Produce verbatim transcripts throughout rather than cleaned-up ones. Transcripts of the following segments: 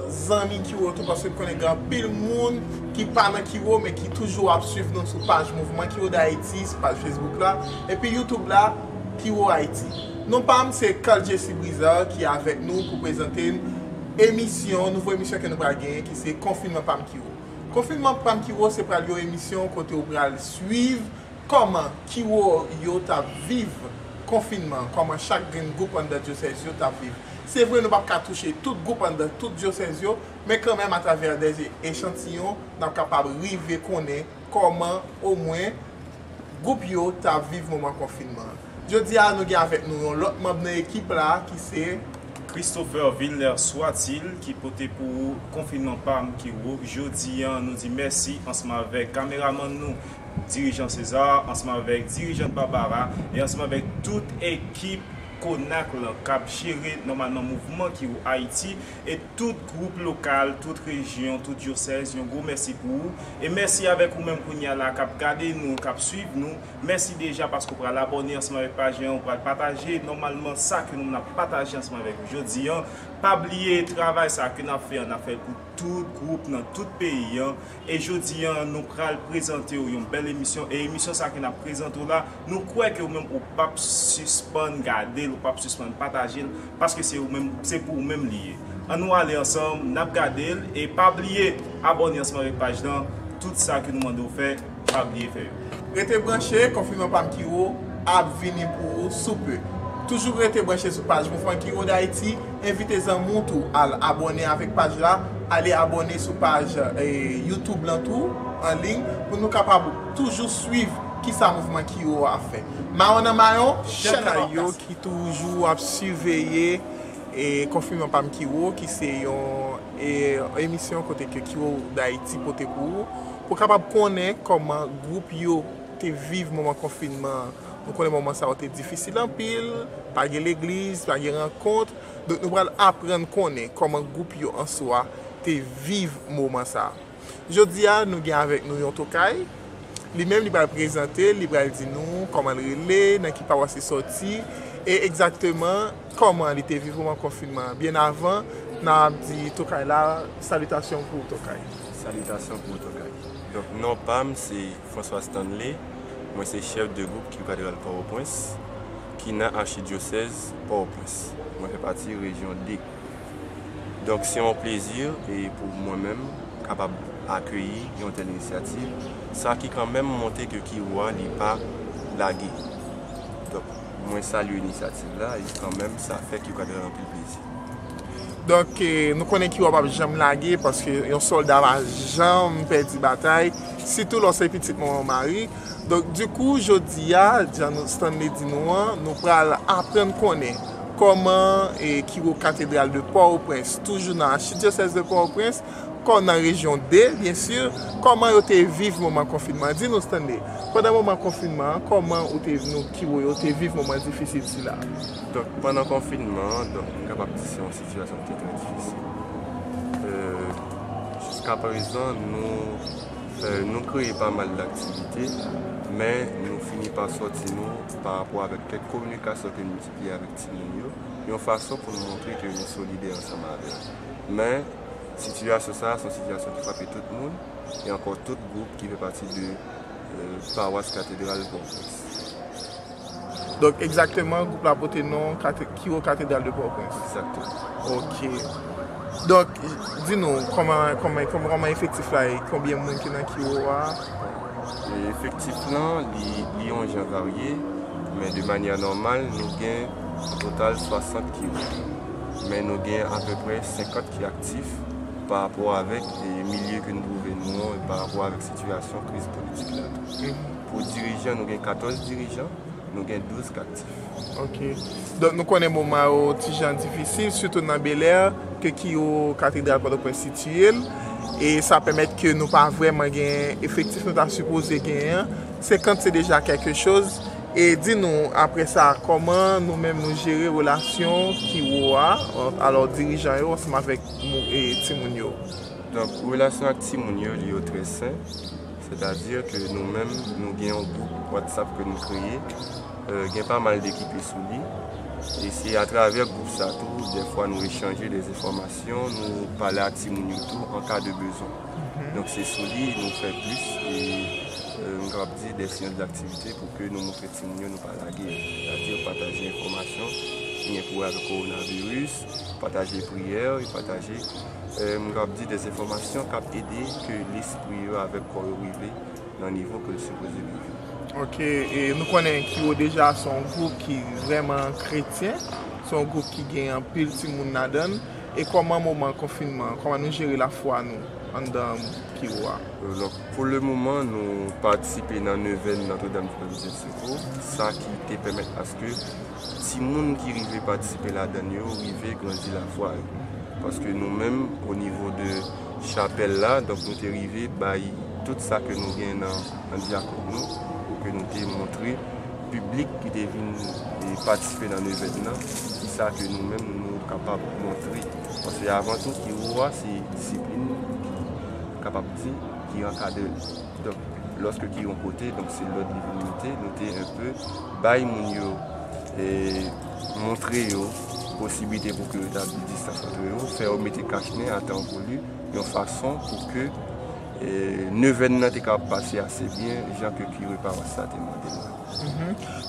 zanmi Kiwo tou, paske m konnen gen anpil moun ki pa nan Kiwo, men ki toujou ap swiv nou sou paj Mouvman Kiwo Dayiti, sou paj Facebook la, epi YouTube la, Kiwo Ayiti. Non pa m se Carl Jesse Brizard ki avèk nou pou prezante n emisyon, nouvo emisyon ke nou pral genyen, ki se Konfinman pa m Kiwo. Konfinman pa m Kiwo se pral yon emisyon kote w pral swiv kòman Kiwo yo t ap viv konfinman, kòman chak grenn gwoup anndan dyosèz yo t ap viv. Se vre, nou p ap ka touche tout gwoup anndan tout dyosèz yo, men kanmenm, atravè de echantiyon, n ap kapab rive konnen kòman, omwen, gwoup yo t ap viv moman konfinman an. Jodi a, nou gen avèk nou yon lòt manm nan ekip la, ki se Christopher Vilner Swatil, ki pote pou ou Konfinman pa m Kiwo. Jodi a, nou di mèsi ansanm avèk kameramann nou, dirijan César, ansanm avèk dirijan Barbara, e ansanm avèk tout ekip Konak lan k ap jere nòmalman Mouvman Kiwo Ayiti, e tout gwoup lokal, tout rejyon, tout dyosèz, yon gwo mèsi pou ou. E mèsi avèk ou menm kounye a la k ap gade nou, k ap swiv nou. Mèsi deja paske w pral abòne ansanm avèk paj lan, w pral pataje nòmalman sa ke nou menm n ap pataje ansanm avèk ou jodi a. Pa bliye, travay sa ke n ap fè an, n ap fè l pou tout gwoup nan tout peyi an. E jodi a, nou pral prezante w yon bèl emisyon. E emisyon sa ke n ap prezante w la, nou kwè ke ou menm ou p ap sispann gade l, ou p ap sispann pataje l, paske se ou menm, se pou ou menm li ye. Ann nou ale ansanm, n ap gade l, e pa bliye abòne ansanm avèk paj lan, tout sa ke nou mande w fè, pa bliye fè yo. Rete branche, Konfinman pa m Kiwo ap vini pou ou sou pe. Toujou rete branche sou paj Mouvman Kiwo Dayiti, envite zanmi w tou al abòne avèk paj la, ale abòne sou paj, eh, YouTube lan tou, an liy, pou nou kapab toujou swiv kisa Mouvman Kiwo ap fè. Mayon nan mayon, chèn nan chèn nan yo ki toujou ap siveye, eh, Konfinman pa m Kiwo, ki se yon, eh, emisyon kote ke Kiwo Dayiti pote pou ou, pou kapab konnen kòman gwoup yo te viv moman konfinman an. Nou konnen moman sa yo te difisil anpil, pa gen legliz, pa gen rankont. Donk, nou pral aprann konnen kòman gwoup yo an swa te viv moman sa a. Jodi a, nou gen avèk nou yon tokay. Li menm, li pral prezante, li pral di nou kòman l rele, nan ki pawas li sòti, e egzakteman kòman li te viv moman konfinman an. Byen avan, n ap di tokay la, salitasyon pou ou, tokay. Salitasyon pou ou, tokay. Donk, non pa m, se François Stanley. Mwen se chèf de gwoup Kiwo Katedral Pòtoprens, ki nan Achidyosèz Pòtoprens. Mwen fè pati rejyon de. Donk, se yon plezi, e, pou mwen menm kapab akeyi yon tèl inisyativ, sa ki kanmenm montre ke Kiwo a, li pa lage. Donk, mwen salye inisyativ la, e kanmenm, sa fè Kiwo Katedral anpil plezi. Donk, eh, nou konnen Kiwo a p ap janm lage, paske yon sòlda pa janm pèdi batay, sitou lè w se pitit manman w mari. Donk, dikou, jodi a, jan nou, Stanley di nou an, nou pral aprann konnen kòman, eh, Kiwo Katedral de Pòtoprens, toujou nan Achidyosèz de Pòtoprens, kòm nan rejyon de, byen si, kòman yo te viv moman konfinman an. Di nou, Stanley, pandan moman konfinman an, kòman ou te, nou, Kiwo yo te viv moman difisil sila? Donk, pandan konfinman an, donk, m kapab di se yon sitiyasyon ki te trè difisil. Euh, jiskaprezan, nou, euh, nou kreye pa mal d aktivite, men nou fini pa sòti nou pa rapò avèk kèk kominikasyon ke n miltipliye avèk timoun yo, yon fason pou nou montre ke nou solidè ansanm avè yo. Men, sitiyasyon sa a, se yon sitiyasyon ki frape tout moun, e ankò tout gwoup ki fè pati de, euh, pawas Katedral Pòtoprens. Donk, egzakteman, gwoup la pote non Kate-, Kiwo Katedral de Pòtoprens. Egzakteman. Ok. Donk, di nou, kòman, kòman, kòman, kòman efektif la ye? Konbyen moun ki nan Kiwo a? E efektif lan, li, li yon jan varye, men de manyè nòmal, nou gen an total swasant Kiwo. Men nou gen apeprè senkant ki aktif pa rapò avèk, e, milye ke nou twouve nou an, e pa rapò avèk sitiyasyon kriz politik la tou. Mhm. Pou dirijan, nou gen katòz dirijan, nou gen douz k aktif. Ok. Donk, nou konnen moman yo ti jan difisil, sitou nan Bèlè, ke Kiwo Katedral Pòtoprens sitiye l. E sa pèmèt ke nou pa vrèman gen efektif nou ta sipoze genyen an. Senkant se deja kèlke choz. E di nou, apre sa, kòman nou menm nou jere relasyon Kiwo a, alò dirijan yo, ansanm avèk mou-, e, timoun yo? Donk, relasyon ak timoun yo, li yo trè sen. Sètadi ke nou menm, nou gen yon gwoup WhatsApp ke nou kreye. Euh, gen pa mal de ki pe sou li. E se atravè gwoup sa tou, dèfwa nou echanje de enfòmasyon, nou pale ak timoun yo tou an ka de bezwen. Donk se sou li nou fè plis e euh, m kapab di de seyans d'aktivite pou ke nou montre timoun yo nou pa lage yo. Sètadi pataje enfòmasyon ki gen pou wè avèk kowonaviris, pataje priyè, e pataje euh, m kapab di de enfòmasyon k ap ede ke lespri yo avèk kò yo rive nan nivo ke l sipoze rive. Ok, e nou konnen Kiwo deja se yon gwoup ki vrèman kretyen, se yon gwoup ki gen anpil timoun ladan l. E kòman moman konfinman, kòman nou jere lafwa nou anndan Kiwo a? Donk, pou le moman, nou patisipe nan nevèn Notre-Dame du Grand Miséricorde, sa ki te pèmèt aske timoun ki rive patisipe ladan l yo rive grandi lafwa yo. Paske nou menm, o nivo de chapèl la, donk nou te rive bay tout sa ke nou gen nan, nan dyakon nou, pou ke nou te montre piblik ki te vin e patisipe nan nevèn nan, ki sa ke nou menm nou kapab montre. Paske avan tou, Kiwo a se disiplin ki kapab di ki ankadre l. Donk, lòske Kiwo kote, donk se lòd li vin mete, nou te enpe bay moun yo e montre yo posiblite pou ke yo tabli distans ant yo, fè yo mete kachnen a tan voli, yon fason pou ke e, nevèn nan te ka pase ase byen, jan ke kire pawas sa te mande l la.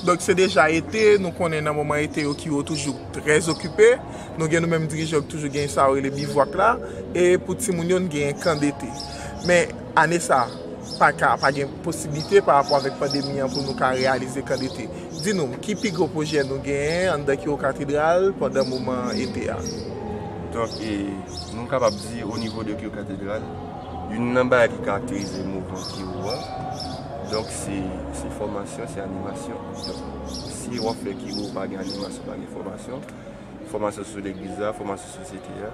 Donk se deja ete, nou konnen nan moman ete yo Kiwo toujou trè okipe. Nou gen nou menm dirijan yo ki toujou gen sa yo rele bivwak la. E pou timoun yo, nou gen kan dete. Men ane sa, pa ka, pa gen posiblite pa rapò avèk pandemi an pou nou ka reyalize kan dete. Di nou, ki pi gwo pwojè nou genyen anndan Kiwo Katedral pandan moman ete a? Donk, e, nou kapab di o nivo de Kiwo Katedral, youn nan bagay ki karakterize mouvman Kiwo a, donk se, se fòmasyon, se animasyon. Donk, si w ap fè Kiwo pa gen animasyon, pa gen fòmasyon, fòmasyon sou legliz la, fòmasyon sosyete a.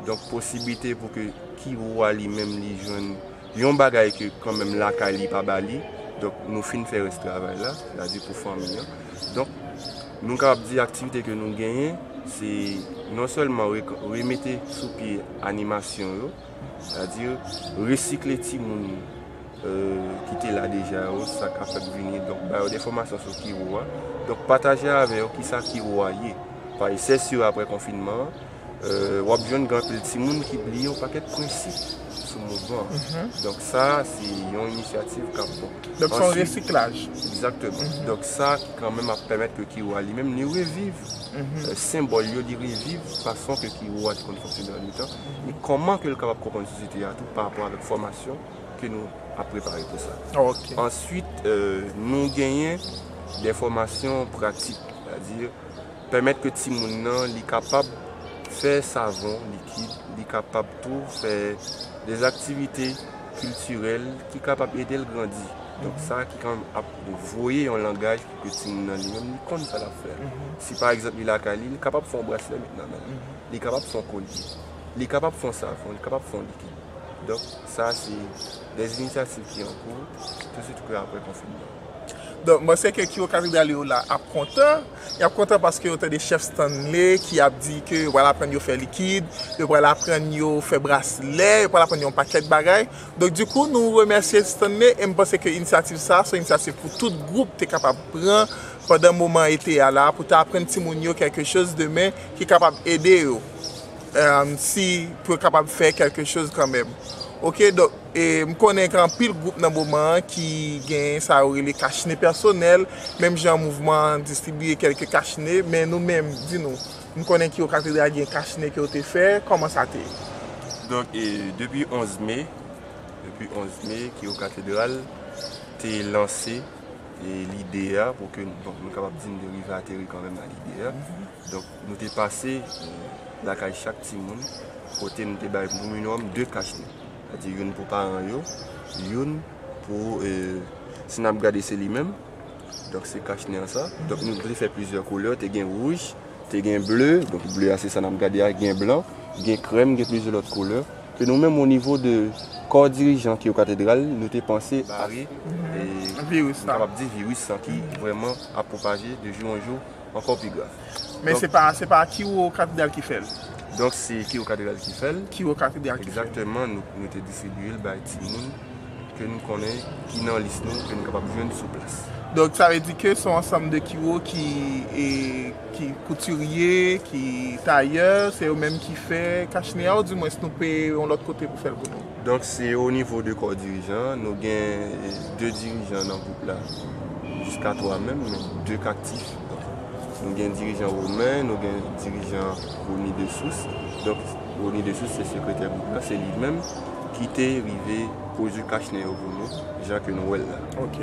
Donk, posiblite pou ke Kiwo a li menm li jwenn yon bagay ke kanmenm lakay li pa ba li, donk nou fin fè rès travay la, sètadi pou fanmi an. Donk, nou kapab di aktivite ke nou genyen, se non sèlman re- remete sou pye animasyon yo, sètadi resikle timoun euh, ki te la deja yo, sa k ap fèk vini, donk ba yo de enfòmasyon sou Kiwo a, donk pataje avè yo kisa Kiwo a ye. Paske se si apre konfinman an, euh, w ap jwenn gen anpil timoun ki bliye yon pakèt prensip sou mouvman an. Donk sa, se yon inisyativ k ap bon. Donk se yon resiklaj. Egzakteman. Donk sa ki kanmenm ap pèmèt ke Kiwo a li menm li reviv euh, senbòl yo, li reviv fason ke Kiwo a te konn fonksyone nan mitan, e kòman ke l kapab konprann sosyete a tou pa rapò avèk fòmasyon ke nou ap prepare pou sa. Ok. Answit, euh, nou genyen de fòmasyon pratik, sètadi pèmèt ke timoun nan li kapab fè savon likid, li kapab tou fè de aktivite kiltirèl ki kapab ede l grandi. Donk sa ki kanmenm ap voye yon langaj pou ke timoun nan li menm li konn sa l ap fè. Si pa egzanp li lakay li, li kapab fè yon braslè met nan men l. Li kapab fè yon kolye. Li kapab fè yon savon, li kapab fè yon likid. Donk sa se de inisyativ ki an kou, tousuit ke apre konfinman. Donk m panse ke Kiwo Katedral yo la ap kontan. Y ap kontan paske yo tande chèf Stanley ki ap di ke yo pral aprann yo fè likid, yo pral aprann yo fè braslè, yo pral aprann yo yon pakèt bagay. Donk dikou nou remèsye Stanley e m panse ke inisyativ sa se yon inisyativ pou tout gwoup te kapab pran pandan moman ete a la pou ta aprann timoun yo kèlke choz demen ki kapab ede yo. Um, si pou yo kapab fè kèlke choz kanmenm. Ok, donk e, m konnen gen anpil gwoup nan moman an ki gen sa yo rele kachne pèsonèl, menm jan mouvman an distribiye kèlke kachne, men nou menm, di nou, m konnen Kiwo Katedral gen kachne ke yo te fè, kòman sa te ye? Donk, e, depi onz me, depi onz me, Kiwo Katedral te lanse e lide a pou ke nou, donk, nou kapab di nou te rive ateri kanmenm a lide a. Donk, nou te pase e, lakay chak timoun, kote nou te bay pou minimòm de kachne. Sètadi youn pou paran yo, youn pou, e, si n ap gade se li menm. Donk, se kachne an sa. Donk, nou te fè plizyè koulè, te gen wouj, te gen ble, donk ble a se sa n ap gade a, gen blan, gen krèm, gen plizyè lòt koulè. Ke nou menm o nivo de kò dirijan Kiwo Katedral, nou te panse bare e, Viris nou la. Kapab di viris lan ki vrèman ap pwopaje de jou an jou ankò pi grav. Men se pa, se pa Kiwo Katedral ki fè l. Donk se Kiwo Katedral ki fè l. Kiwo Katedral ki fè l. Egzakteman, nou, nou te distribiye l bay timoun ke nou konnen ki nan lis nou, ke nou kapab jwenn sou plas. Donk, sa vle di ke se yon ansanm de kiwo ki, e, ki koutirye, ki tayè, se yo menm ki fè kachne a, oudimwens nou peye yon lòt kote pou fè l pou nou? Donk, se o nivo de kò dirijan, nou gen de dirijan nan gwoup la, jiska twa menm, men de k aktif. Donk, nou gen dirijan Romen, nou gen dirijan Rony Dessources. Donk, Rony Dessources se sekretè gwoup la, se li menm ki te rive pwodui kachne yo pou nou, jan ke nou wè l la. Ok.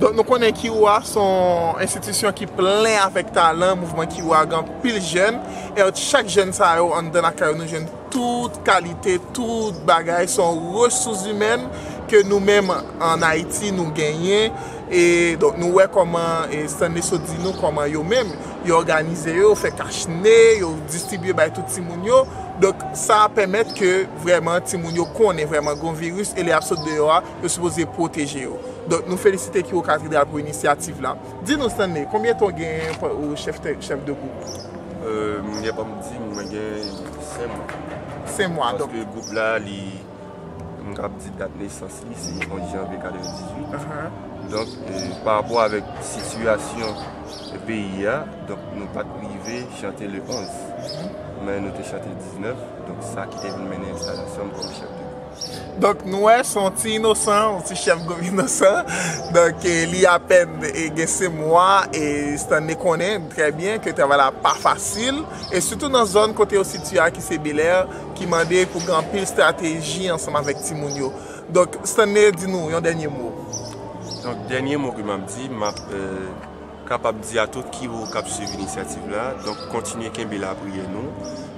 Donk, nou konnen Kiwo a se yon enstitisyon ki plen avèk talan, mouvman Kiwo a gen anpil jèn, e chak jèn sa yo anndan lakay yo, nou jwenn tout kalite, tout bagay, se yon resous imèn ke nou menm ann Ayiti nou genyen. E donk, nou wè kòman, e, Stanley sot di nou kòman yo menm, yo òganize yo, yo fè kachne, yo distribye bay tout timoun yo. Donk, sa pèmèt ke vrèman timoun yo konnen vrèman gen yon viris e lè y ap sot deyò a, yo sipoze pwoteje yo. Donk, nou felisite Kiwo Katedral pou inisyativ la. Di nou, Stanley, konbyen tan w gen pou ou chèf, chèf de gwoup? Euh, mwen gen, pa m di, mwen gen senk mwa. Senk mwa, donk. Paske gwoup la, li, m kab di dat nesans li, se onz janvye katrevendizuit. Ahan. Donk, euh, pa rapò avèk sitiyasyon peyi a, donk nou pa t rive chante le onz. Mhm. Men nou te chante diznèf, donk sa ki te vin mennen enstalasyon m kòm chèf de gwoup. Donk, nou wè, se yon ti inosan, yon ti chèf gwoup inosan. Donk, eh, li apèn, eh, gen senk mwa, e Stanley konnen trè byen ke travay la pa fasil, e sitou nan zòn kote yo sitiye a, ki se Bèlè, ki mande pou gen anpil estrateji ansanm avèk timoun yo. Donk, Stanley, di nou yon dènye mo. Donk, dènye mo ke m ap di, m ap, eh, kapab di a tout kiwo k ap swiv inisyativ la, donk, kontinye kenbe lapriyè nou,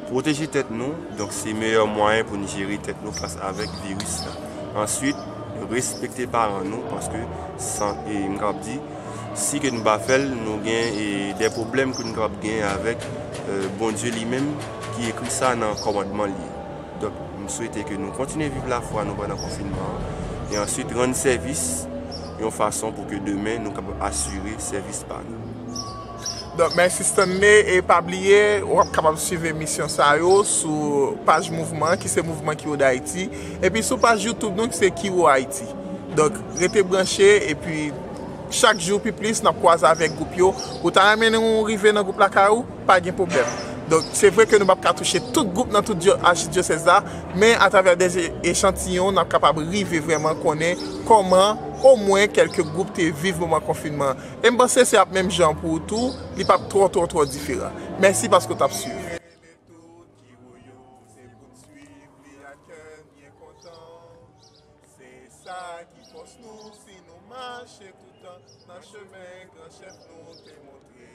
pwoteje tèt nou, donk, se meyè mwayen pou n jere tèt nou fas avèk viris la. Answit, respekte paran nou, paske, san, e, m kapab di, si ke nou pa fè l, nou gen, e, de pwoblèm ke nou kapab gen avèk, e, Bondye li menm, ki ekri sa nan kòmandman li. Donk, m swete ke nou kontinye viv lafwa nou pandan konfinman an, e answit rann sèvis yon fason pou ke demen nou kapab asire sèvis pa nou. Donk, mèsi Stanley, e pa bliye, w ap kapab swiv emisyon sa yo sou paj mouvman, ki se Mouvman Kiwo Dayiti, epi sou paj YouTube nou, ki se Kiwo Ayiti. Donk, rete branche, epi chak jou pi plis, n ap kwaze avèk gwoup yo. Ou ta renmen nou rive nan gwoup lakay ou? Pa gen pwoblèm. Donk, se vre ke nou p ap ka touche tout gwoup nan tout dyo-, achidyosèz la, men atravè de echantiyon, n ap kapab rive vrèman konnen kòman omwen kèlke gwoup te viv moman konfinman an. E m panse se ap menm jan pou ou tou, li p ap twò, twò, twò diferan. Mèsi paske w t ap swiv. Rele tout kiwo yo, se pou n swiv li ak kè n byen kontan. Se sa ki fòs nou, si nou mache toutan nan chemen gran chèf nou te montre.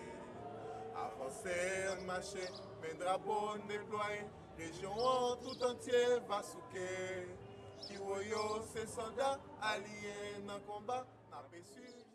Avanse, ann mache, men drapo n deplwaye, rejyon an tout antye va souke. Kiwo yo se sòlda aliye nan konba, n ape swiv.